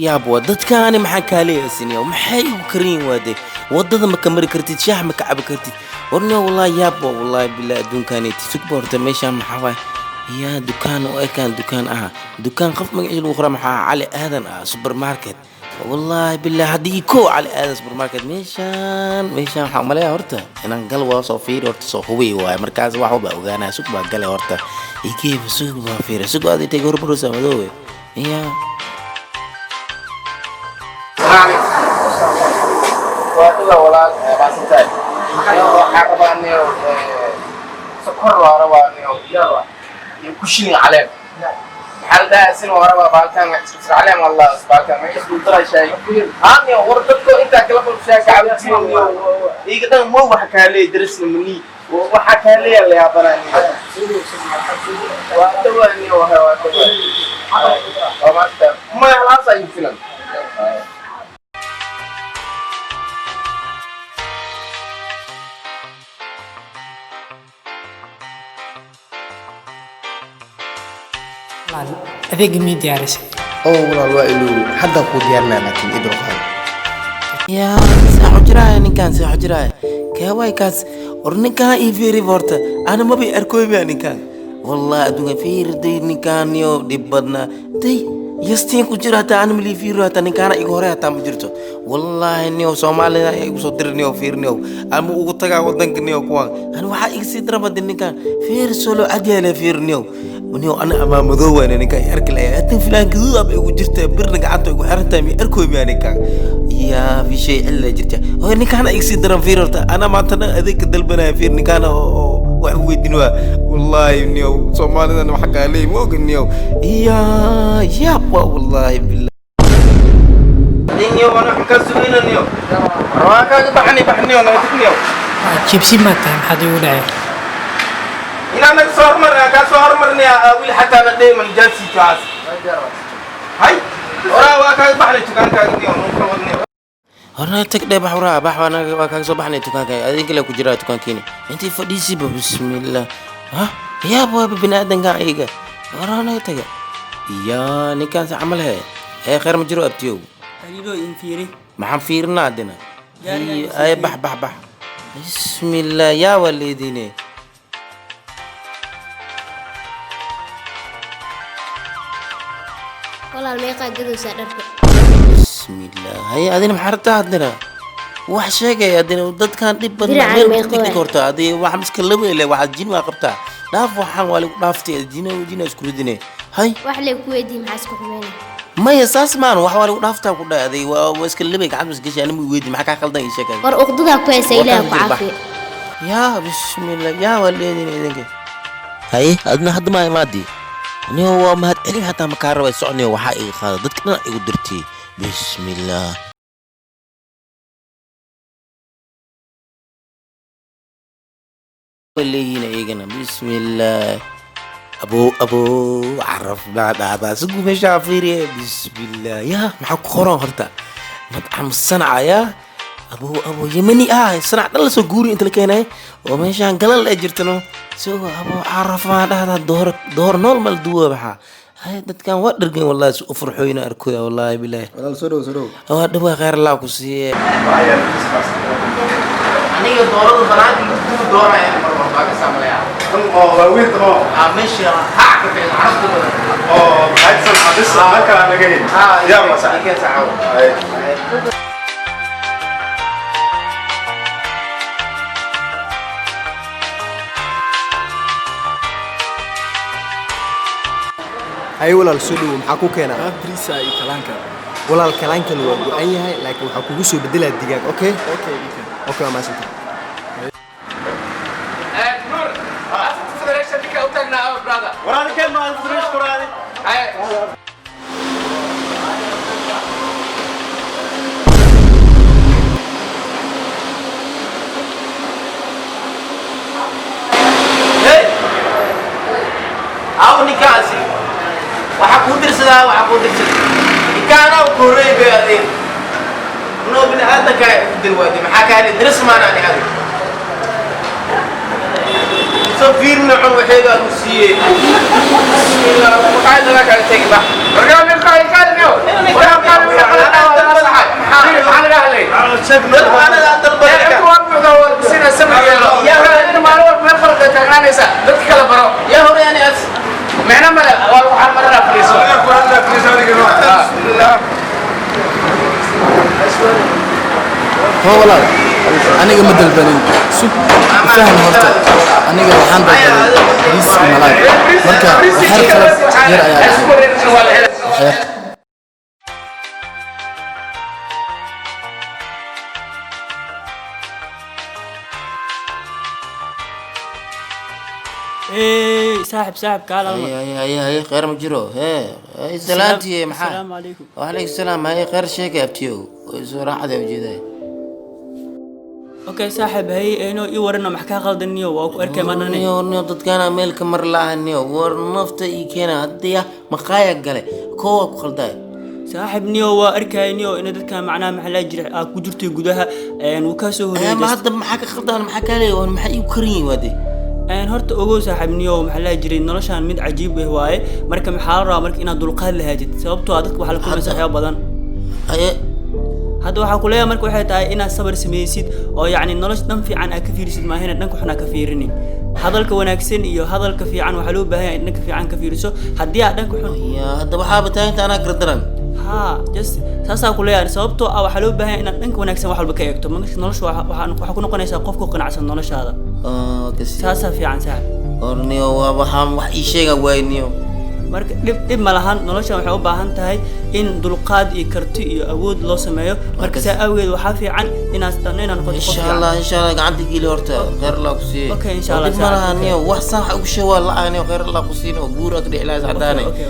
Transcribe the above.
Yaab waa dadkaani, maxaa kaaleeyasiniyo? Maxay igu kariyin waade? Wadada ma ka mari kartid, shaah ma ka cabi kartid. Warniyo, wallahi yaab waa, wallahi bilaa adduunkaaneti. Sugba horta, meeshaan maxaa waay? Yaa dukaan u ekaan dukaan aha, dukaan qof magaciisa lagu qoraa maxaa? Cali Aadan ah supermarket. Wallahi bilaa haddii ko Cali Aadan supermarket meeshaan waxaa umaleeyaa horta inaan gal waa soo fiiri horta, soo hubi waaye. Markaas wax walba ogaanaya. Sug baa gale horta, igeeba sug baa fiiri, sug aad intay hormaraysaa madoowe yaa. Waa dhawaa walaal, maasantahay. Waxaa rabaa niyo sokor, waa rabaa niyo iyo kushin caleen. Maxaa la dhahaa isin? Waa rabaa baalkan kabsar caleen, wallah baalkan magaciisa lagu daraa shaay. Haa niyo, war dadko intaa kala qolshaa kacabtiin niyo. Iga dhan mo waxa kaa leeyahay darisna mani waxa kaa leeyahay la yaabanaa niyo. Waa dhawaa niyo, waa dhawaa. Waa maanta ma halaas ayuu filan. Walaal, adeega mii diyaarisay? Oo walaal, waa iloobi, hadda kuu diyaarinaya, laakiin idil qaado. Yaa saaxo jiraaya ninkaan, saaxo jiraaya keewaay kaas? War ninkaan ii fiiri horta, ana maba arkooyba ninkaan. Wallahi adduunka fiirday ninkaan yo dhib badnaa day yastiin ku jira. Hataa ana malii fiiro, hataa ninkaana iga hore hataa ma jirto. Wallahi niyo, Soomaalida ayaa igu soo diri niyo. Fiir niyo, ama ugu tagaa wadanka niyo kuwaan. Ani waxaa iga sii darabadi ninkaan fiir solo cadyaale. Fiir niyo, niyo, ana amaa madoowana ninkaan i arki layaa. Haatan filaan gaduud aba igu jirta, birna gacanta igu xiran tahay, mi arkooy miyaa ninkaan? Yaa fi shay cilla jirta hoy, ninkaana iga sii daran. Fiir horta, ana maantana adeeg ka dalbanaya. Fiir ninkaana oo wax weydin waa. Wallahi niyo, Soomaalidan waxa kaa leeyahay ma oga niyo. Yaa yaab waa, wallahi billah niyo, ana waxaan kaa sugayna niyo. Waa kaaga baxni baxniyo, naga tag niyo. Jibsi ma tahay? Maxaad igu dhacay? Inaan naga soo hormarnaa, kaa soo hormarnaya wiil, xataa na dheeman jaasiitaas hay. Horaa waa kaaga baxnay dukaankaaga niyo, nuu kala wadniyo. Horna tag dheh, bax waraa, bax. Waa kaaga soo baxnay dukaankaaga, adin kale ku jiraa dukaankiini intii fadhiisiba. Bismillah, ha yaab waaba biniaadankan ayaga. Horaa naga taga. Yaa ninkaas camal he ee khayr ma jiro abtiyow. Haliiloo, in fiiri. Maxaan fiirinaa adina? Ay, bax bax bax. Bismillah, yaa waa leediine. Walaal, meeqaa gadaysaa dharka? Bismillah, haye adina maxaa rabtaa haddana? Wax sheegay adina, dadkan dhib badan. Diracaan meel meeqa ku waay? Horta adi wax miska laba ile waxaad jin waa qabtaa. Dhaaf, waxaan waa lagu dhaaftay. Jina jina isku ridine hay. Wax lay ku weydiiye, maxaa isku xumeynay? Maya, saas maan. Wax waa lagu dhaaftaa ku dhahay. Aday waa iska labay gacanta is gashay. Anima weydi, maxaa kaa qaldan? Ii sheegay. War uqdadaa ku haysa, Ilaah ku Warkaan jir, bax. caafiyo. Yaa bismillah, yaa waa leedin idinka. Haye adna hadda maa imaadi niyo, waa mahad celin hataa ma kaa rabay. Socniyo, waxaa iga qaada dadka dhan igu dirtay. Bismillah. Way leeyihiin iyagana. Bismillah, abo abo caraf baa dhahdaa. Sugu meeshaa fiiriye. Bismillah, yaa maxaa ku qoran horta? Madcam Sanaca. Yaa abo abo Yemeni ah, Sanac dhan lasoo guuri inta la keenay oo meeshaan galal ay jirtano. So abo caraf baa dhahdaa. Door door nool mal duwa maxaa hay? Dadkan waa dhargan wallahi, si u farxooyna arkoya, wallahi bilahi. Walaal, soo dhow, soo dhow. Waa dhawaa, khayr Allah ku siiye. Aniga doorada banaanka lagu dooraya mar walba ka sameeya. Oo waaweyn tamo. Aa meesha hac ka fiican carabta badan. Oo maxaysan xabis halka aan laga helin. Yaa ma sax. Ikeen saxaw. Ay. Hay walaal, soo dhow. Maxaa ku keenaa? Brisa iyo kalaanka. Walaal, kalaankan waa go-an yahay, laakiin waxaa kugu soo bedelaa digaag, okay? Okay, okay. Okay, waa mahadsantahay. Nur, Federation ninka u taagnaa, brother. Waraadi keen ma Federation waraadi. Ay. Hey, aw ninkaasi waxaa kuu dirsadaa, waxaa kuu dirsada ninkaana ku horreey bay adeen noo bini aadanka u dir waayday. Maxaa kaa heli diris maana ani adig soo fiirna cun waxeega agu siiyey. Bismillah, maxaa laga kala tegi bax. Wargaa min qaali qaali miyo. Yaa hore yani as micno male waa lagu xalmarinaa fadhiiso. Hoo walaal, aniga ma dalbanin. Sug, faham horta. Aniga waxaan dalbaday bariis iyo malaay. Marka waxyar qalad yar ayaa dhacay. Waxyar. Hey, saaxib, saaxib, kaal alma. Haye haye haye haye, khayr ma jiro hee? Haye, salaantiye maxaa? Asalaamu calaykum. Wacalaykum salaam. Haye, khayr sheegay abtiyow, soo raaxada ujeedaa. Okay saaxib, haye, eno ii warano, max kaa qaldaniyo? Waa ku arkay maanane. Niyo niyo, dadkaana meel ka mar la'aha niyo. War nafta ii keena haddii maqaaya gale koo waa ku qaldaay. Saaxib niyo, waa arkay niyo in dadka macnaha maxaa la jira aa ku jirtay gudaha een wuu kaa soo ma horeeyay. Hadda maxaa ka qaldaan? Maxaa kaa leeyahay? Maxaa iigu karin yihiin waade? Een horta ogow saaxiib niyo, maxaa la jiray, noloshaan mid cajiib ah waaye. Marka maxaa la rabaa marka? Inaad dulqaad lahaatid, sababtoo ah dadka waxaa la kulmaysa waxyaabo badan. Haye. Hadda waxaa kuleeyahay marka waxay tahay inaad sabar samaysid oo yacni nolosha dhan fiican aad ka fiirisid, maahina dhanka xun aad ka fiirinin. Hadalka wanaagsan iyo hadalka fiican waxaa loo baahan yahay in dhanka fiican ka fiiriso. Haddii aad dhanka xun ya hadda waxaaba tahay inta anaa gardaran. Haa, just saasaa ku leeyahay, sababtoo ah waxaa loo baahan yahay inaad dhanka wanaagsan wax walba ka eegto. Marka nolosha waxaa ku noqonaysaa qof ku qanacsan noloshaada. Kasi saasaa fiican saaxib. War niyo, waa waxaan wax ii sheega waay niyo. Marka dhib ma lahan, noloshan waxay u baahan tahay in dulqaad iyo karti iyo awood loo sameeyo. Marka saa awgeed waxaa fiican inaad inaad noqoto qof insha fiican. Allah, insha Allah, gacanta geli horta, khayr Allah ku siiye. Okay, insha Allah, dhib ma laha saaxiib, niyo, wax saan wax ugu sheeg waa la-aan niyo. Khayr Allah ku siin oo buur ag dhici lahays cadaane. Okay.